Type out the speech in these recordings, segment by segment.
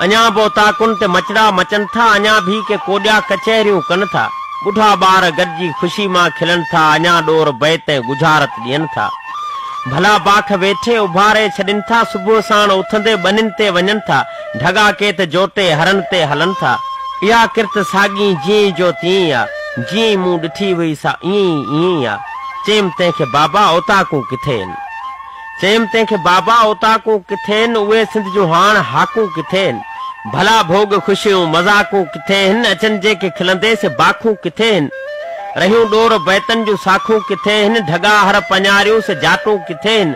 اڃا به اوطاقن تي مچڙا مچن ٿا، اڃا ڀي ڪي ڪوڏيا ڪچهريون ڪن ٿا. ٻڍا ٻار گڏجي خوشي مان کلن ٿا، اڃا ڏور بيت ۽ ڳجهارت ڏين ٿا. ڀلا باک ويٺي اڀاري ڇڏين ٿا، صبح ساڻ اٿندي ٻنين تي وڃن ٿا، ڍڳا ڪي ته جوٽي هرن تي هلن ٿا. اها ڪرت ساڳي جيئن جو تيئن آ، جيئن مون ڏٺي هئي سا ائين ئي ائين آ. چيم تنهن کي بابا اوطاقون ڪٿي هن؟ چيم تنهن کي بابا اوطاقون ڪٿي هن، اهي سنڌ جون هاڻ هاڪون ڪٿي هن؟ ڀلا ڀوڳ خوشيون مذاقون ڪٿي هن، اچن جيڪي کلندي سي باکون ڪٿي هن؟ رهيون ڏور بيتن جون ساکون ڪٿي هن، ڍڳا هر پڃاريون سي جاٽون ڪٿي هن؟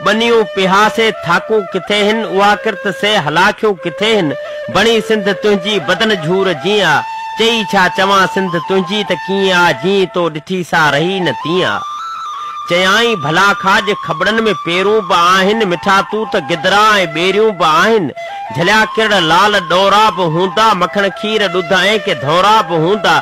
ٻنيون پيها سي ٿاڪون ڪٿي هن، اها ڪرت سي هلاکيون ڪٿي هن؟ بڻي سنڌ تنهنجي بدن جهور جيئن آ، چئي ڇا چوان سنڌ تنهنجي ته ڪيئن آ، جيئن تو ڏٺي سا رهي نه تيئن آ. چيائين، ڀلا کاڄ کٻڙن ۾ پيرون به آهن، مٺا توت گدرا ۽ ٻيريون به آهن، جهليا ڪرڙ لال ڏورا به هوندا، مکڻ کير ڏڌ ۽ ڪي ڌونرا به هوندا،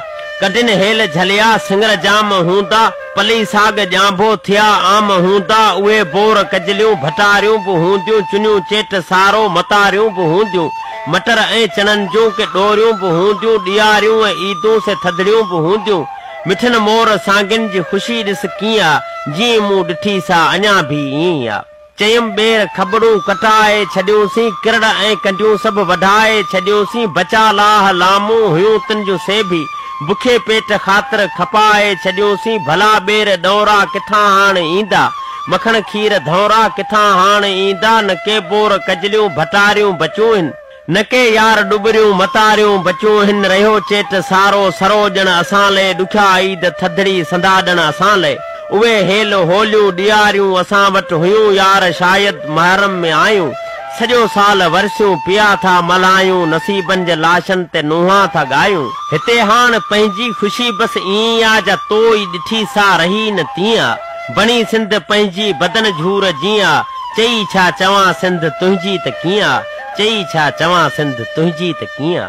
ڪڍين هيل جهليا سڱر جام هوندا، پلي ساڳ ڄانڀو ٿيا عام هوندا، اهي بور ڪجليون ڀٽاريون به هونديون، چنيون چيٽ سارو متاريون به هونديون، مٽر ۽ چڻن جون ڪي ڏوريون به هونديون، ڏياريون ۽ عيدون سي ٿڌڙيون به هونديون. مٺن مور سانگين جي خوشي ڏس ڪيئن آ، جيئن مون ڏٺي سا اڃا ڀي ائين ئي آ. چيم ٻير کٻڙون ڪٽائي ڇڏيونسين، ڪرڙ ۽ ڪنڊيون سڀ وڍائي ڇڏيونسين، بچا لاهه لامون هيون تن جون سي ڀي، بکي پيٽ خاطر کپائي ڇڏيونسين، ڀلا ٻير ڏونرا ڪٿان هاڻ ايندا، مکڻ کير ڌونرا ڪٿان هاڻ ايندا، نه ڪي بور ڪجليون ڀٽاريون بچيون هن. نه ڪي يار ڏٻريون متاريون بچيون هن رهيو چيٽ سارو سرو ڄڻ اسان لئه ڏکيا عيد ٿڌڙي سندا ڏڻ اسان لئه اهي هيل هوليون ڏياريون اسان وٽ هيون يار شايد محرم ۾ آيون سڄو سال ورسيون پيا ٿا ملهايون نصيبن جي لاشن تي نوحا ٿا ڳايون هتي هاڻ پنهنجي خوشي بس ائين آ جا تو ئي ڏٺي سا رهي نه تيئن آ بڻي سنڌ پنهنجي بدن جهور جيئن آ چئي ڇا چوان سنڌ تنهنجي ته ڪيئن آ. چئي ڇا چوان سنڌ تنهنجي ته ڪيئن آ.